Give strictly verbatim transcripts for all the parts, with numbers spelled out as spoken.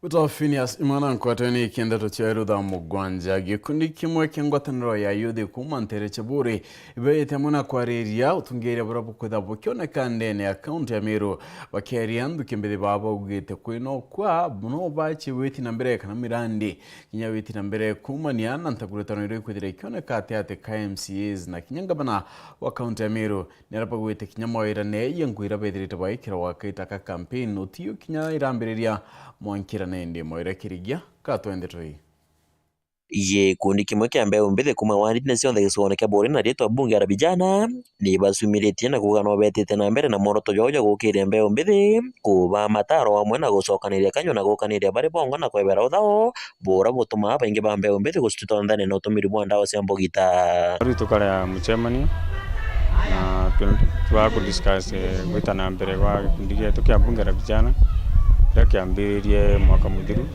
Uta Phineas Imana nkwatwe ni kindeto cia rutha mugwanja. Gikundi kimwe kia ngwataniro ya youth kuuma ntere cia Buuri ibeete amwe na kwariria utungiiria buria bukwitha bukioneka ndene ya kaunti ya Meru. Bakiaria nthuki mbithi baa baugite kwinokwa no baci witi na mbere kana mirandi kinya witi na mbere kuumania na ntaguritano iria ikwithira ikioneka ati ati ka M C As na kinya ngavana wa kaunti ya Meru. Ni arabagwite kinya mawirane ya ngugi iria bethirite baikira wakaita ka campaign utiu kinya irambiriria mwankirane indi mawira kirigia katwende toi. Gikundi kimwe kia mbeu mbithi kuuma wandine cionthe gicigoone kia Buuri na riitwa Bunge la Vijana ni bacumiritie na kuuga no betite na mbere na mworoto jwao jwa gukiria mbeu mbithi, kubaa mataro amwe na gucokaniria kanyua na gukaniria bari bongwa na kwebera uthao buria butumaa baingi ba mbeu mbithi gucituta nthani na utumiri bwa ndawa cia mbugita. Riu tukarea mucemania na twe-, twaa kudiscuss, eh, gwita na mbere gwa gikundi gietu kia Bunge la Vijana kiria kiambiririe mwaka muthiru.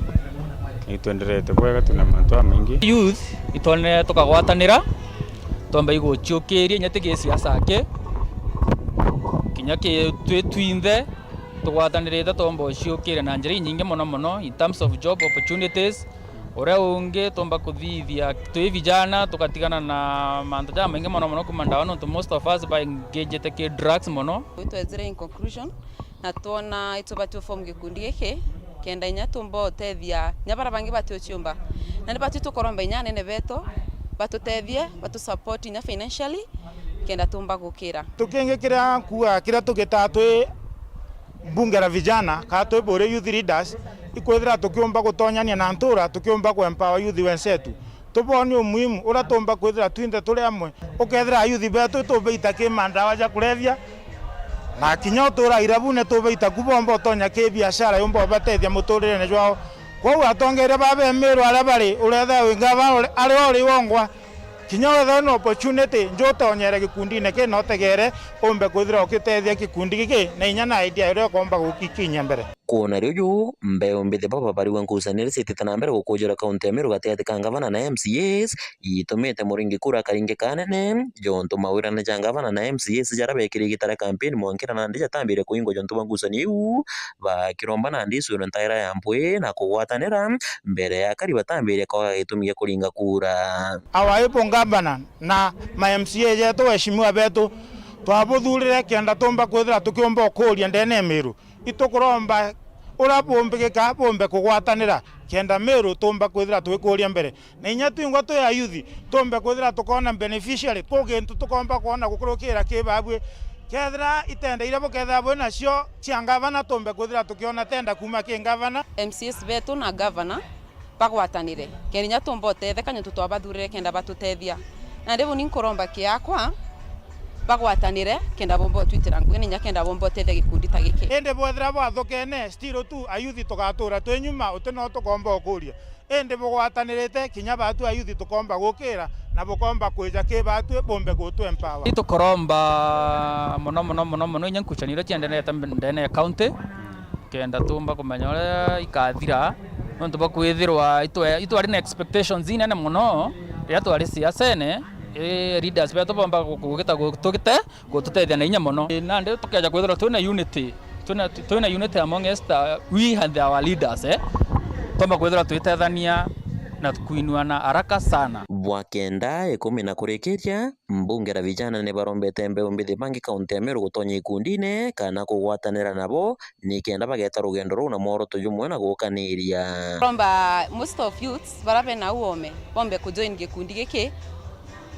Ni twenderete bwega, twina mantu jamaingi. Youth itwonere tukagwatanira, twomba iguciukiria inya ti gisiasa aki, kinya ki twi twinthe tugwatanirite twomba uciukiria na njira inyingi mono mono in terms of job opportunities. Uria ungi tumba kuthithia twi vijana tugatigana na mantu jamaingi mono mono kuma ndawa, nontu most of us ba engagete ki drugs mono. Twethire in conclusion na twona itubati form gikundi giki kenda inya tumba utethia inya bara bangi bati uciumba, na ni bati tukoromba inya anene betu batutethie, batusupport inya financially kenda tumba gukira. Tukingi kiria nkuuga kiria tugitaa twi Bunge la Vijana, kana twi Buuri youth leaders, ikwithira tukiumba gutonyania na ntura, tukiumba ku empower youth wensetu. Tubonie umuhimu uria tuumba kwithira twinthe turi amwe. Ukethira ayuthi betu tubeita ki mandawa ja kulevya, na kinya utura irabune tubeita ku bomba utonya ki biashara yumba ubatethia muturirene jwao. Kwou atongeria ba be Meru aria bari, uretha wi ngavana ari o ri wongwa, kinya wethira wina opportunity, nju utonyere gikundine ki na utegere umbe kwithira ukitethia gikundi giki na inya na idea iria ukomba gukikinyia mbere. Kwona riu ju, mbeu mbithi baba bariwa ngucanio iria ciitite na mbere gukujura kaunti ya Meru gatiati ka ngavana na M C As itumite Muringi Kura akaringika anene, jontu mawirane ja ngavana na M C As jaria bekire igita ria kampeni mwankira nandi jatambirie kuingwa jontu bwa ngucanio iu, bakiromba nandi icwirwe ntaira ya mpwi na kugwatanira mbere ya akari batambirie kwaga gitumi gia kuringa kura. Our able governor na ma M C A jetu, waheshimiwa betu, twabuthurire kenda tumba kwithira tukiumba ukuria ndene ya Meru. Itukuromba uria bumbikika bumbe kugwatanira, kenda Meru tumba kwithira twikuria mbere. Na inya twingwa twi ayuthi, tumbe kwithira tukoona beneficiary, ku gintu tukomba kwona gukurukira ki babui. Kethira itenda iria bukethira bwi nacio cia ngavana, tumbe kwithira tukiona tenda kuuma ki ngavana. M C As betu na ngavana bagwatanire, kenda inya tumba utetheka, nontu twabathurire kenda batutethia. Nandi buni nkuromba kiakwa bagwatanire, kenda bomba utwitira ngugi, na inya kenda bomba utethia gikundi ta giki. Indi bwethira bwathukene, still tu ayuthi tugatura twi nyuma, uti no tukomba ukuria. Indi bugwatanirite, kinya batu ayuthi tukomba gukira, na bukomba kwija ki batu bumbe gutu empower. Itukuromba mono, mono, mono, mono, inya nkucanio iria cienderete ndene ya county, kenda tumba kumenya uria ikathira, nontu bwa kwithirwa itwe-, itwari na expectations inene mono riria twari siasene, i leaders betu bomba gu-, gugita-, gutugite, gututethia na inya mono. I, nandi tukeja kwithirwa twina unity, twina, twina unity amongst, uh, we and our leaders, eh? Tomba kwithirwa twitethania na kuinuana haraka sana. Bwa kenda, ikumi na kurikiria, mbunge la vijana ni barombete mbeu mbithi bangi kaunti ya Meru gutonya ikundine kana kugwatanira nabo, nikenda bageta rugendo ruu na mworoto jumwe na gukaniria. Romba most of youths bara bena uome bombe kujoin gikundi giki,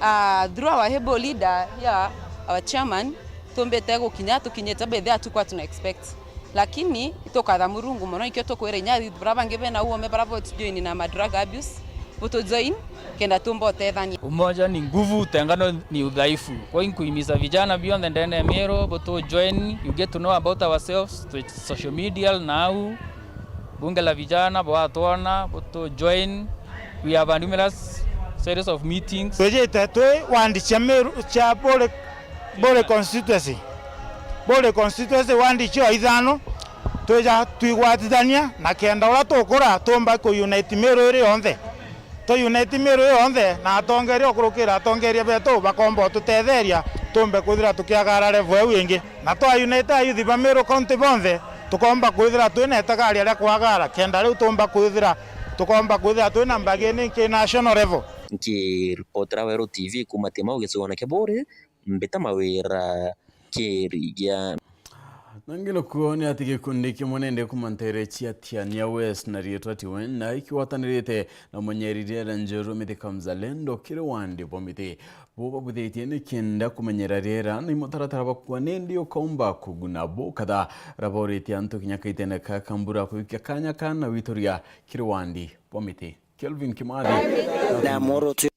ah, through our able leader ya our chairman, tumbite gukinya tukinyite bethe atukwa tuna expect, lakini itukatha Murungu mono, ikio tukwira inya youth bara bangi bena uome bara botujoin na ma drug abuse, butujoin kenda tumba utethania. Umoja ni nguvu, utengano ni udhaifu. Kwa hiyo nkuhimiza vijana bionthe ndene ya Meru, butu join, you get to know about ourselves, twi social media now, bunge la vijana, bwatwona, butu join, we have a numerous series of meetings. Twijite twi wandi cia Meru, cia Buuri, Buuri constituency. Buuri constituency wandi cio ithano, twija twigwatithania na kenda uria tukura tumba ku unite Meru iri yonthe. Tu unite Meru yonthe na atongeria ukurukira atongeria betu bakomba ututetheria tumbe kwithira tukiagara level iu ingi. Na twa unite ayuthi ba Meru County bonthe, Tukomba kwithira twina itakari aria kwagara, kenda riu tumba kwithira, tukomba kwithira twina mbagi ni ki national level. Nkiripotera Weru T V kuuma Timau gicigoone kia Buuri, mbita mawira Kirigia. Na ngirukuo ni ati gikundi kimwe nende kuuma ntere cia Tiania West na riitwa Tiwenda ikigwatanirite na munyeri riera Njoro Mithika Mzalendo kiri wandi bwa Miti. Bo babuthitie ni kenda kumenyera riera na imutaratara bakwa nindi ukaumba kuguna bo kadha rabauritie antu kinya kaitene ka kambura kuikia kanya kana wituria kiri wandi bwa Miti. Kelvin Kimathi. Na mworoto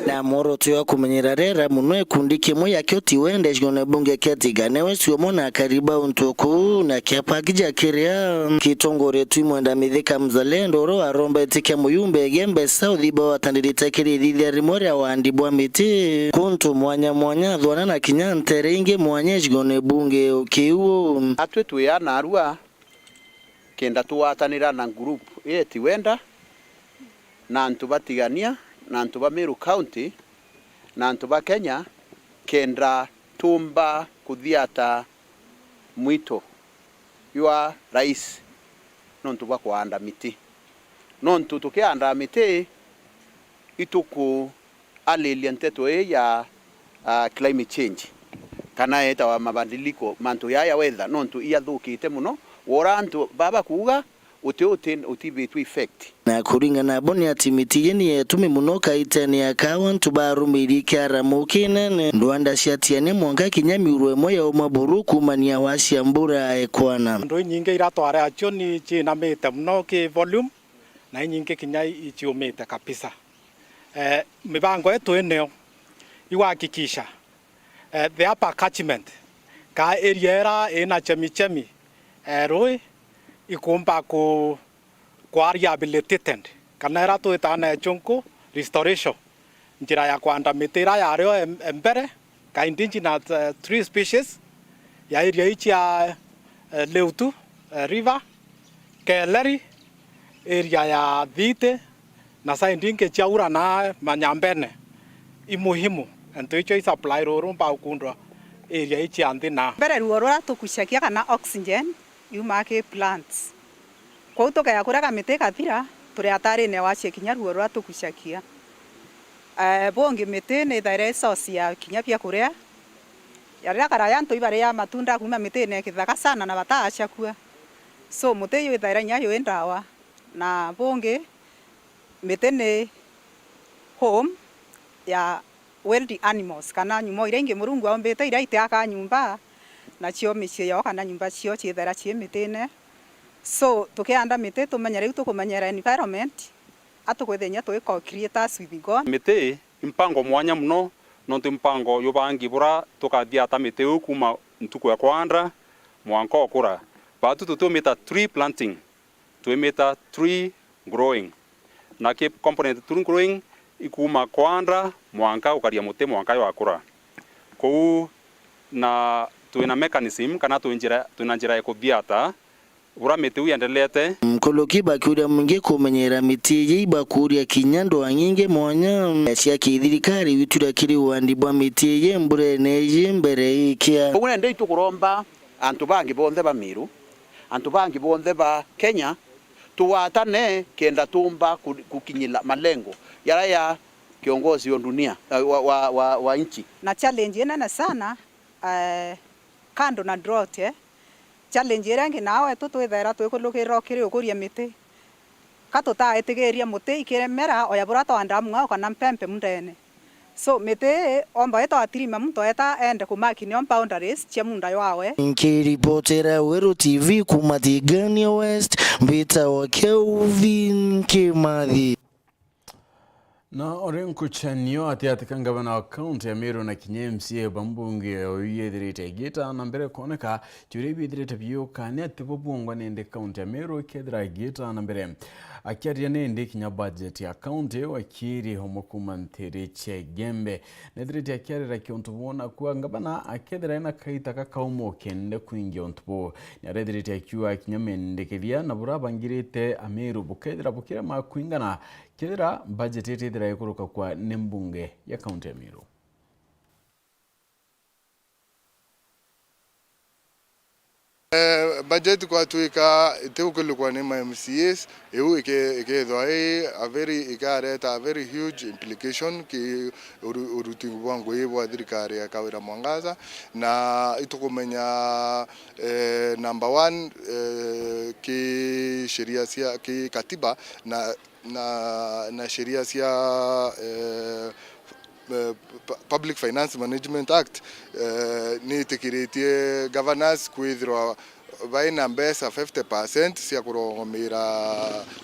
na mworoto wa kumenyera riera muno ikundi kimwe ya kio Tiwenda icigoone bunge kia Tigania West umo na akari ba untu kuu na kiapaki ja kiria kitongoretwe i Mwenda Mithika Mzalendo uria warombetie kia muyumbe Igembe South bagwatanirite kiri ithithia rimwe ria wandi bwa Miti kuntu mwanya mwanya athwana na kinya ntere ingi mwanya icigoone bunge o kiu. Atwi twi ana arua kenda tugwatanira na group ii ya Tiwenda, na antu ba Tigania, na antu ba Meru County, na antu ba Kenya, kenda tumba kuthiata mwito jwa rais nontu bwa kwaanda miti. Nontu tukiandaa miti, ituku aliria nteto ii ya, ah, climate change, kana yetawa mabadiliko, mantu ya, ya weather, nontu iyathukite muno. Wora antu baba kuuga uti, uti, utibitwe effect. Na kuringana nabo ni ati miti iji ni yetumi muno kaitene ya kawa antu barumirie kiaramu kinene ndwanda cia Tiania mwanka kinya miuro imwe ya uma buru kuumania wa cia mbura ekwana. Ndui nyingi iratware achoni ciinamite muno ki volume, na inyingi kinya iciumite kabisa. Eh, mibango yetu ineo igwakikisha, eh, the upper catchment, ka area ira ina chemichemi, eh, rui ikumba ku, kwa rehabilitated, kana ira twitaa na echunku restoration, njira ya kwanda miti ira yario em-, mbere, ka indigenous, eh, tree species ya area ii cia, eh, Leutu, eh, River, Keleri, area ya Thiiti, na side ingi cia Ura na Manyambene. I muhimu, antu icio i supply ruru mbaukundwa area ii cia nthi na. Mbere ruo ruria tukucagia kana oxygen yumaa ki plants. Kwou tukeya kuria kamiti ikathira, turi atarine wacie kinya ruo ruria tukucagia. Eh, bungi miti ni ithaira i source ya kinya bia kuria. Ya riria karaya antu ibaria matunda kuuma mitine ya kithaka sana na bataacakua. So, muti iyu ithaira inya yui ndawa. Na bungi, miti ni home ya wild animals, kana nyumo iria ingi Murungu aumbite, iria itiakaa nyumba, nacio micii yao kana nyumba cio ciithaira cii mitine. So, tukianda miti, tumenye riu tukumenyera environment, atukwithia inya twi co-creators with God. Miti i mpango mwanya muno, nontu i mpango yubangi bura tukathiata miti iu kuuma ntuku ya kwanda mwanka ukura. Baatu tutiumita tree planting, twimita tree growing. Na ki component tree growing ikuuma kwanda mwanka ukaria muti mwanka jwakura. Kou na twina mechanism kana twi njira, twina njira ya kuthiata bura miti iu yendelete. Nkuruki bakiuria mwingi kumenyera miti iji, ibakuuria kinya ndwaa nyingi mwanya cia kithirikari gwituria kiri wandi bwa miti iji mburene iji mbere ikia. Kou nende itukuromba antu bangi bonthe ba Meru, antu bangi bonthe ba Kenya, tugwatane kenda tumba ku-, kukinyila malengo yara ya kiongozi wa dunia, eh, wa, wa, wa, wa nchi. Na challenge inene sana, eh, kando na drought, eh, challenge iria ingi nao etu twithaira twikulukirira ukiri ukuria miti. Ka tutaitigiria muti ikiremera oya bura twandaa mung'ao kana mpempe mundene. So, miti ii omba itwatirima muntu eeta eende kumaki nio boundaries cia munda jwawe. Nkiripotera Weru T V kuuma Tigania West, mbitawa Kelvin Kimathi. Na uri nkuchanio ati ati ka ngavana wa kaunti ya Meru na kinya M C A ba mbunge oyu yethirite igita na mbere kwoneka Juria ibiithirite biu, kana ati bo bwongwa nindi kaunti ya Meru ikethira igiita na mbere. Akiaria nindi kinya budget ya kaunti, wakiri umwe kuuma ntiiri cia Igembe nethirite akiarira kiuntu buu, na kuuga ngavana akethira ena kaita kakaumu kende kwingia untu buu. Niarethirite akiuga kinya mendekethia na burabangirite Ameru bukethira bukirema kwingana kethira budget itithira ikuruka kwa ni mbunge ya kaunti ya Meru. Eh, budget kwatwika itiukilukwa ni ma M C As, iu ike-, ikethwa i a very, ikareta a very huge implication ki uru-, uruti bwa ngui bwa thirikari ya Kawira Mwangaza, na itukumenya, eh, number one, eh, ki sheria cia, ki katiba na na, na sheria cia, eh, eh, Pu-, Public Finance Management Act, eh, ni itikiritie governors kwithirwa baina mbeca fifty percent cia kurogomira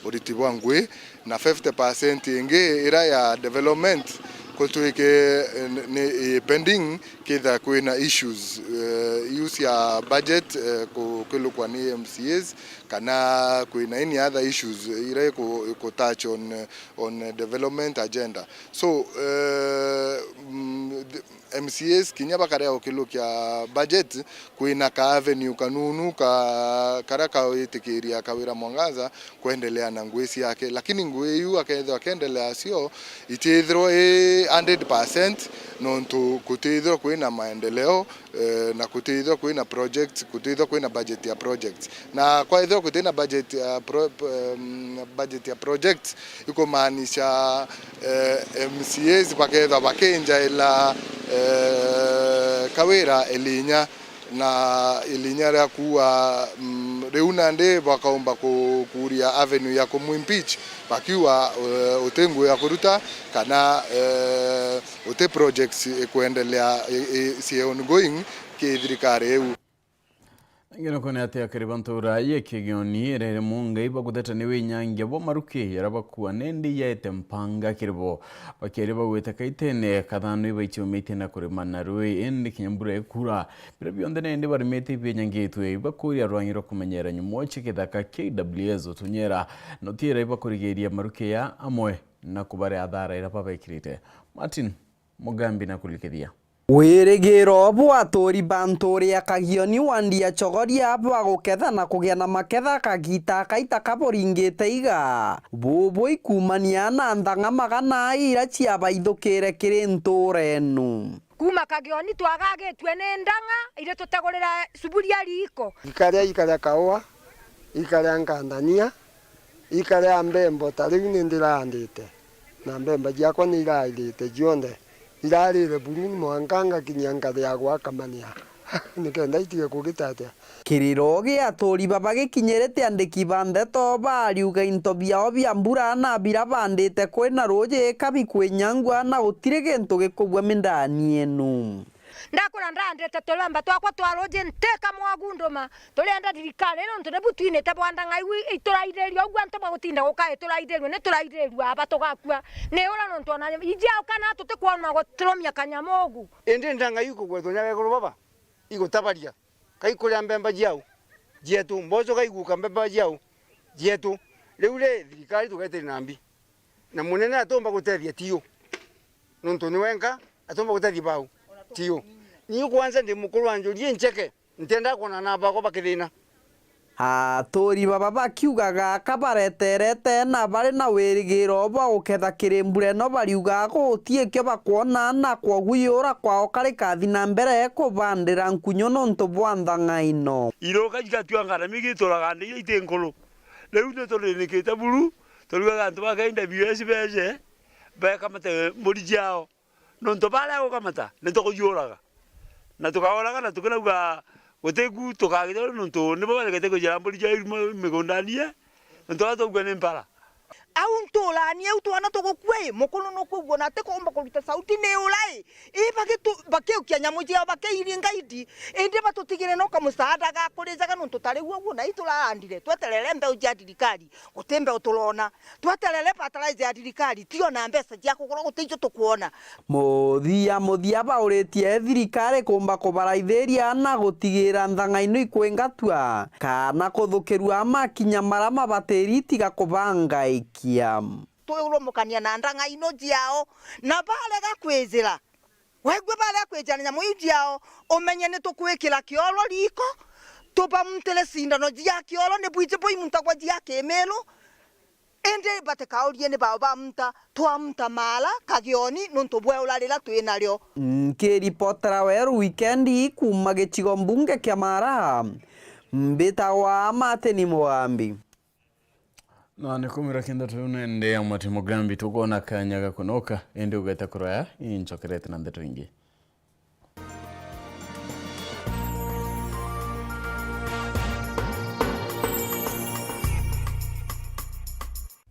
uriti bwa ngui, na fifty percent ingi ira ya development kutwike, eh, ni, i pending, kethira kwina issues, eh, iu cia budget, eh, ku-, kwilukwa ni M C As, kana kwina any other issues ira iku-, iku touch on, on development agenda. So, eh, mm, the M C As kinya bakarega gukilukia budget, kwina ka avenue kanunu ka, karia kawitikiria Kawira Mwangaza kwendelea na ngui ciake. Lakini ngui iu akethirwa akiendelea cio, itithirwa i hundred percent, nontu kutithirwa kwina maendeleo, eh, na kutithirwa kwina project, kutithirwa kwina budget ya project. Na kwethirwa kutina budget ya pro-, em, budget ya project, ikumaanisha, eh, M C As bakethwa bakinjaila, eh, Kawira elinya, na elinya ria kuua, mm, riu nandi bakaumba ku-, kuria avenue ya kumwimpeach, bakiuga, eh, uti ngui ya kuruta, kana, eh, uti projects ikwendelea, i-, i-, cie ongoing ki thirikari iu. Nginya kwona atia kiri bantu ura ya Kigioni, irere mungai baguteta ni winyangia bwa maruki, ara bakua nendi yaete mpanga kiri bo. Bakiari bagwite kaitene, kathano ibaichumite na kurima na rui, indi kinya mbura ikura. Bira bionthe nendi barimite ibinyangitwe, ibakuria rwangi rwa kumenyera nyumo cia kithaka K W S utunyera, nutiira ibakurigiria maruki ya amwe na kubare athara ira babekirite. Martin Mugambi na kulikithia. Wirigiro bwa aturi ba nturi ya Kagioni wandi ya Chogoria bwa guketha na kugia na maketha kagita kaita kaburingite iga, bubu ikumania na nthang'a magana ira ciabaithukire kiri ntura enu. Kuuma Kagioni twagagitue ni ndang'a iria tutegurira suburia riiko. Ikaria, ikaria kaua, ikaria nkandania, ikaria mbembo, ta riu ni ndiraandite, na mbembo ciakwa ni irairite cionthe, irarire buru, ni mwanka ngakinyia nkaria gwakamania nikenda itige kugitatia. Kiriro gia aturi baba gikinyirite andiki ba ndeto bariuga into biao bia mbura na bira bandite kwina ruuji kabikwinyangua na gutiri gintu gikugua mindani enu. Ndakura ndandite turemba twakwa twa ruuji ntika mwagu nduma, turienda thirikari nontu nibu twinite bwa ndang'a iu ituraithiria uguo antu bagutinda gukai turaithirirue ni turaithirirua aba tugakua ni ura nontu ona ijiao kana tutikwona guturumia kanyamu ugu. Indi ndang'a iu ikugwetwa nya weguru baba igutabaria, kaikuria mbemba ciau cietu, mboco kaiguka mbemba ciau cietu. Riu ri thirikari tugetiri na mbi. Na munene atumba gutethia tiu, nontu ni wenka atumba gutethia bau tiu. Niu kwanza ndi mukuru wa njuri incheke, ntiendaa kwona na bakwa bakithina. Aturi baba bakiugaga kabareterete na bari na wirigiro bwa guketha kiri mbura ino, bariuga guti ikio bakwona na kwogu yura kwao kari kathi na mbere kubandira nkunyu nontu bwa nthang'a ino. Iruka igatua ngana mingi ituraga ndi iria iti nkuru. Riu ni turinikite buru, turiugaga antu ba K W S beje, bekamate mburi ciao. Nontu baria gukamata, ni tukuciuraga. Na tukauraga na tukirauga gutiku tukagita nontu nibo baregete kujira mburi ciao iruma migundani ye, nontu baria twaugua ni mpara. Au nturani au twana tugukua i, mukuru nukwigua na atikumba kuruta sauti ni ura i, i bagitu-, bakiukia nyamu ciao bakeiringa idi, indi batutigire no kamusaada ga kurijaga nontu ta riu uguo na ituraandire tweterere mbeu cia thirikari. Guti mbeu turona. Tweterere fertilizer ya thirikari, tiona mbeca cia kugura, guti icio tukwona. Muthia muthia bauritie thirikari kumba kubaraithiria na gutigira nthang'a ino ikwingatua, kana kuthukirua makinya mara mabatiri tiga kubangaikia. Twirumukania na ndang'a ino ciao, na barega kwijira. Waigua baria kwijana nyamu iu ciao, umenye ni tukwikira kioro riiko, tubamutire cindano cia kioro, ni bwiji buimuntagwa cia kimiru, indi batikaurie ni bao bamunta, twamunta Mara, Kagioni, nontu bwa ura rira twi nario. Nkiripotera Weru Wikendi kuuma gicigo mbunge kia Mara, Mbitagwa Martin Mugambi. Na nikumira kintu tu nende ya Martin Mugambi, tukwona kanya ga kunoka, indi ugeta kuraya, inchokerete na ndeto ingi.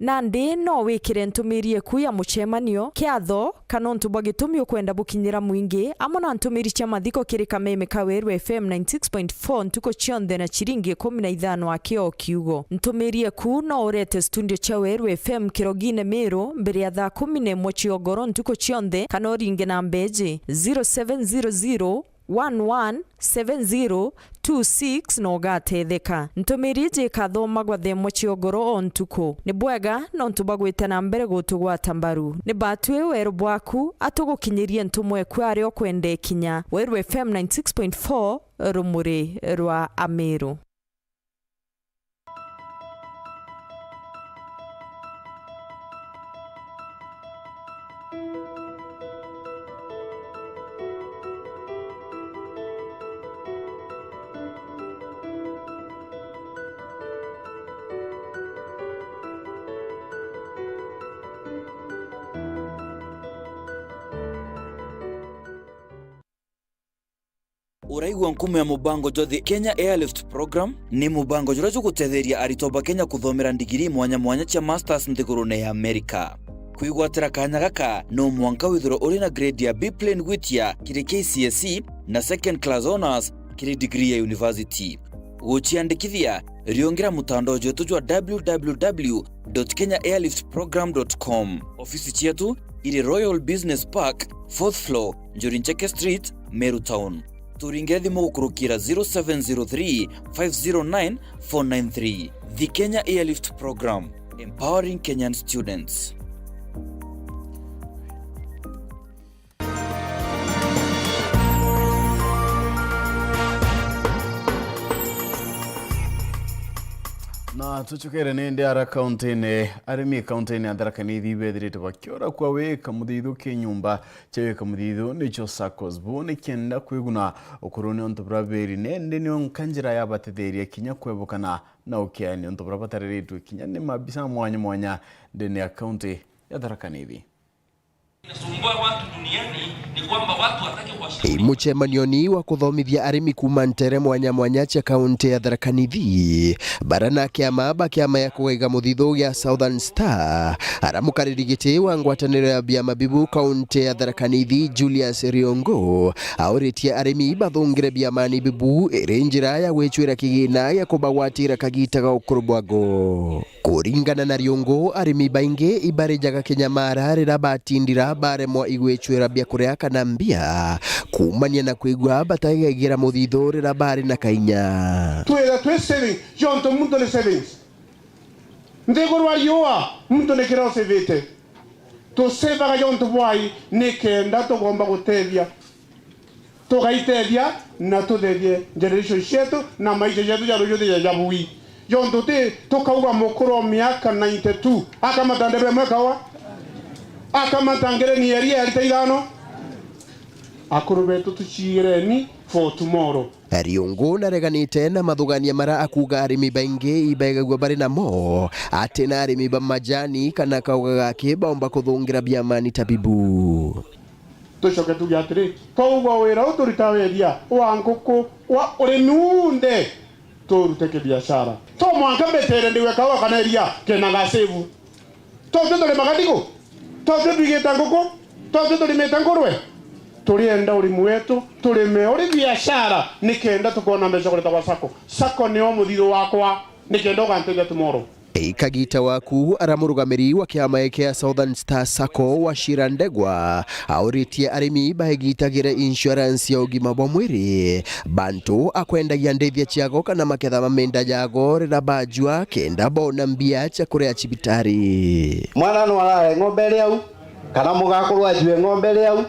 Nandi no wikire ntumiri eku ya mucemanio, kiatho, kana untu bwa gitumi ukwenda bukinyira mwingi, amwe na ntumiri cia mathiko kiri kameme ka Weru F M ninety six point four ntuku cionthe na ciringi ikumi na ithano aki o kiugo. Ntumiri eku no urete studio cia Weru F M Kirogine Miru mbere ya thaa kumi na imwe cia ugoro ntuku cionthe, kana uringe namba iji, zero seven zero zero, one one seven zero two six, na ugatetheka. Ntumiri iji ikathomagwa thaa imwe cia ugoro o ntuku. Ni bwega nontu bwa gwita na mbere gutugwata mbaru. Ni batwi weru bwaku, atugukinyirie ntumwa eku aria ukwenda ikinya. Weru F M ninety six point four, rumuri rwa Amiru. Uraigua nkumo ya mubango jwa The Kenya Airlift Program? Ni mubango juria jugutetheria aritwa ba Kenya kuthomera ndigiri mwanya mwanya cia masters nthigurune ya Amerika. Kwigwatira kanya gaka, no mwanka withirwe uri na grade ya B plain gwitia kiri K C S E na second class honours kiri degree ya university. Guciandikithia, riungira mutandao jwetu jwa w w w dot kenya airlift program dot com. Ofisi cietu iri Royal Business Park, fourth floor, Njuri Ncheke Street, Meru Town. Turingire thimu gukurukira zero seven zero three, five zero nine, four nine three. The Kenya Airlift Program, empowering Kenyan students. Na tucukire nindi ara kauntine, arimi kauntine ya Tharaka Nithi bethirite bakiora kwa wika muthithu ki nyumba cia wika muthithu, nicio saccos. Bu ni kenda kwiguna ukuru ni untu buria beri, nindi nio nka njira ya batetheria kinya kwebukana na ukiani untu buria batariritwe kinya ni mabisa mwanya mwanya ndene ya kaunti ya Tharaka Nithi. Inasumbua watu duniani ni kwamba watu wataki kuwashiriki. Mucemanioni wa kuthomithia arimi kuuma ntere mwanya mwanya cia kaunti ya Tharaka Nithi, bara na kiama ba kiama ya kugaiga muthithu gia Southern Star, ara mukariri giti wa ngwataniro ya biama bibu kaunti ya Tharaka Nithi, Julius Riongo, auritie arimi bathungire biamani bibu iri njira ya gwicwira kigina gia kubagwatira kagita ga ukuru bwago. Kuringana na Riongo, arimi baingi ibarijaga kinyamara riria batindira baremwa igwicwira biakuria kana mbia, kuumania na kwigua bataigagira muthithu riria bari na kainya. Twitha twi saving, jontu muntu ni savings. Nthiguru wa riua, muntu ni kiria usivite. Tusivaga jontu bwai nikenda tugomba gutethia. Tugaitethia na tutethie generation cietu na maisha jetu ja ruju thije ja bui. Jontu ti tukauga mukuru o miaka ninety-two, akamata ndebe imwe kawa, akamata ngereni eria erita ithano. Akuru betu tuciigireni for tomorrow. Riungu nareganite na mathugania mara akuga arimi baingi ibaigagua bari namo, ati na arimi ba majani kana kauga gaki baumba kuthungira biamani ta bibu. Tucoke tuge atiri, twaugwa wira uu turitaga weria wa nguku, wa urimi unthe, turute kibiashara. To mwanka mbetere ndigwe kaua kana iria kena gasevu. Totwi turimaga ndigu? Totwi twigite nguku? Totwi turimite ngurwe? Turienda urimi wetu, turime uri biashara, nikenda tukoona mbeca kureta gwa sacco. Sacco nio muthiru wakwa, nikenda uganteithia tomorrow. Kagita waku ara murugamiri wa kiama kia Southern Star Sacco, Wachira Ndegwa, auritie arimi baigitagire insurance ya ugima bwa mwiri, bantu akwendagia ndithia ciago kana maketha ma minda yago riria bajua, kenda bona mbia cia kuria cibitari. Mwana no arare ng'ombe iri au, kana mugakuru ajue ng'ombe iri au,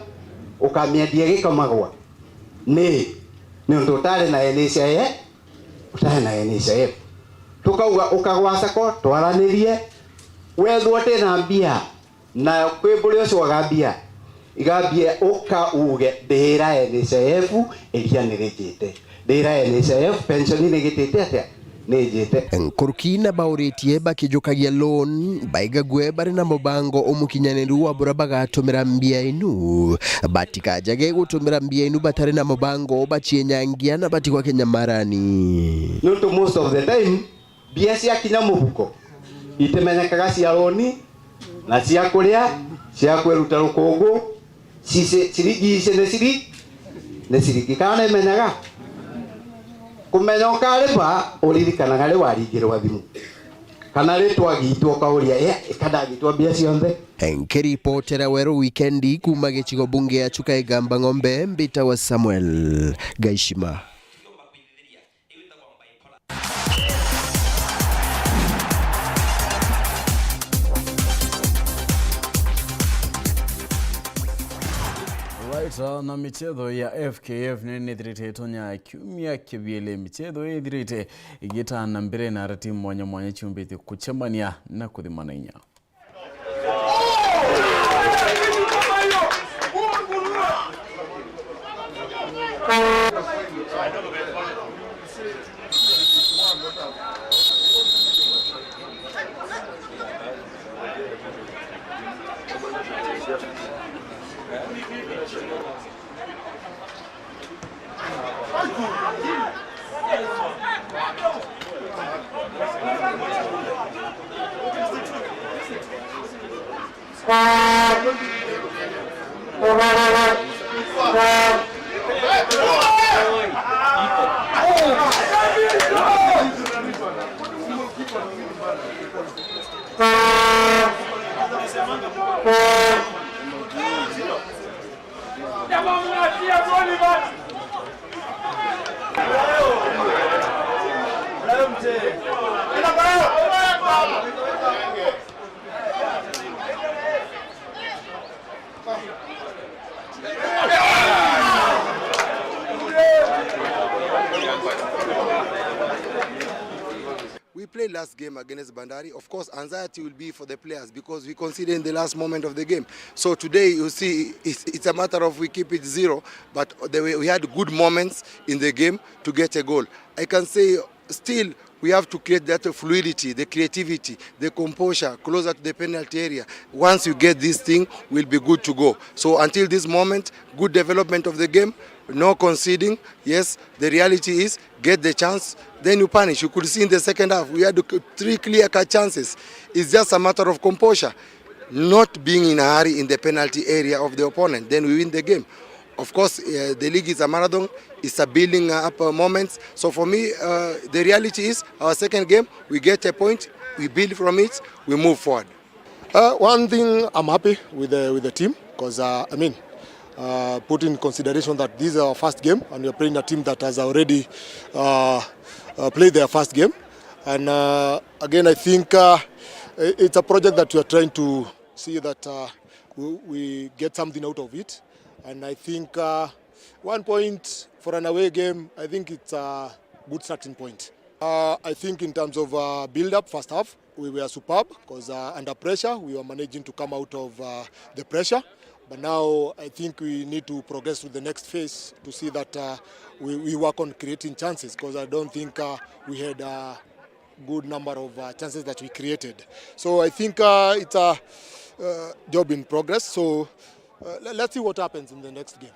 ukamiendia igikamagwa. Ni, niuntu utari na N H I F, utari na N H I F. Tukauga, uka gwa sacco, twaranirie, wethwa uti na mbia, na kwi buria ucoaga mbia, Igambie uka uge, ndira N H I F iria nirijite. Ndira N H I F pension nigitite atia? Nijite. Nkuruki na bauritie bakijukagia loan, baigague bari na mubango umukinyaniru wa buria bagatumira mbia inu. Batikajage gutumira mbia inu batari na mubango, bacienyangia na batigwa kinyamarani. Niuntu most of the time, mbia ciakinya mubuko, itimenyekaga cia loan, na cia kuria, cia kwiruta rukungu, cici-, ciringi ici ni ciri-, ni ciringi. Kana nimenyaga? Kumenya ukariba, uririkanaga ri waringirwa thimu. Kana ritwa gitwa ukauria, "Eh, ika ndagitwa mbia cionthe?" Nkiripotera Weru Wikendi kuuma gicigo bunge ya Chuka Igamba Ng'ombe, mbitawa Samuel Gaishima. Right, uh, na michetho ya F K F ni nithirite itonya kiumia kibiele. Michetho ithirite igitana mbere na arati mwanya mwanya ciumbite kucemania na kuthimana inya. We played last game against Bandari. Of course, anxiety will be for the players because we conceded in the last moment of the game. So today, you see, it's, it's a matter of we keep it zero, but the way we had good moments in the game to get a goal. I can say still we have to create that fluidity, the creativity, the composure closer to the penalty area. Once you get this thing, we'll be good to go. So until this moment, good development of the game, no conceding. Yes, the reality is get the chance, then you punish. You could see in the second half, we had three clear-cut chances. It's just a matter of composure, not being in a hurry in the penalty area of the opponent, then we win the game. Of course, uh, the league is a marathon, it's a building up, uh, moments. So for me, uh, the reality is our second game, we get a point, we build from it, we move forward. Uh, one thing, I'm happy with the, with the team, 'cause, uh, I mean, uh, put in consideration that this is our first game and we are playing a team that has already, uh, uh, played their first game. And, uh, again, I think, uh, i-, it's a project that we are trying to see that, uh, we, we get something out of it. And I think, uh, one point for an away game, I think it's a good starting point. Uh, I think in terms of, uh, build-up, first half, we were superb 'cause, uh, under pressure, we were managing to come out of, uh, the pressure. But now I think we need to progress to the next phase to see that, uh, we, we work on creating chances 'cause I don't think, uh, we had a good number of, uh, chances that we created. So I think, uh, it's a, uh, job in progress. So, uh, le-, let's see what happens in the next game.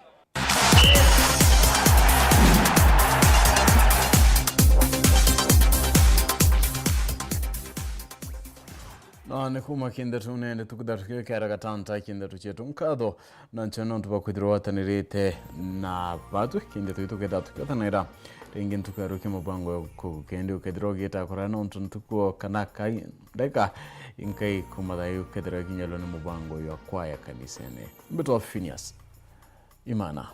Na ni kuma kindetu nende tukutha tukikera gatanta kindetu cietu nkatho, na ncho nontu bwa kwithirwa watanirite na batwi kindetu gitu tuketha tukethanira ringi ntuku ya ruki mubango ya kugu kendi ukethirwa ugita kura nontu ntuku kana kai ndeka inkai kuma thayu ukethirwa kinyelwa ni mubango ya kwaya kanisene. Mbitwa Phineas Imana.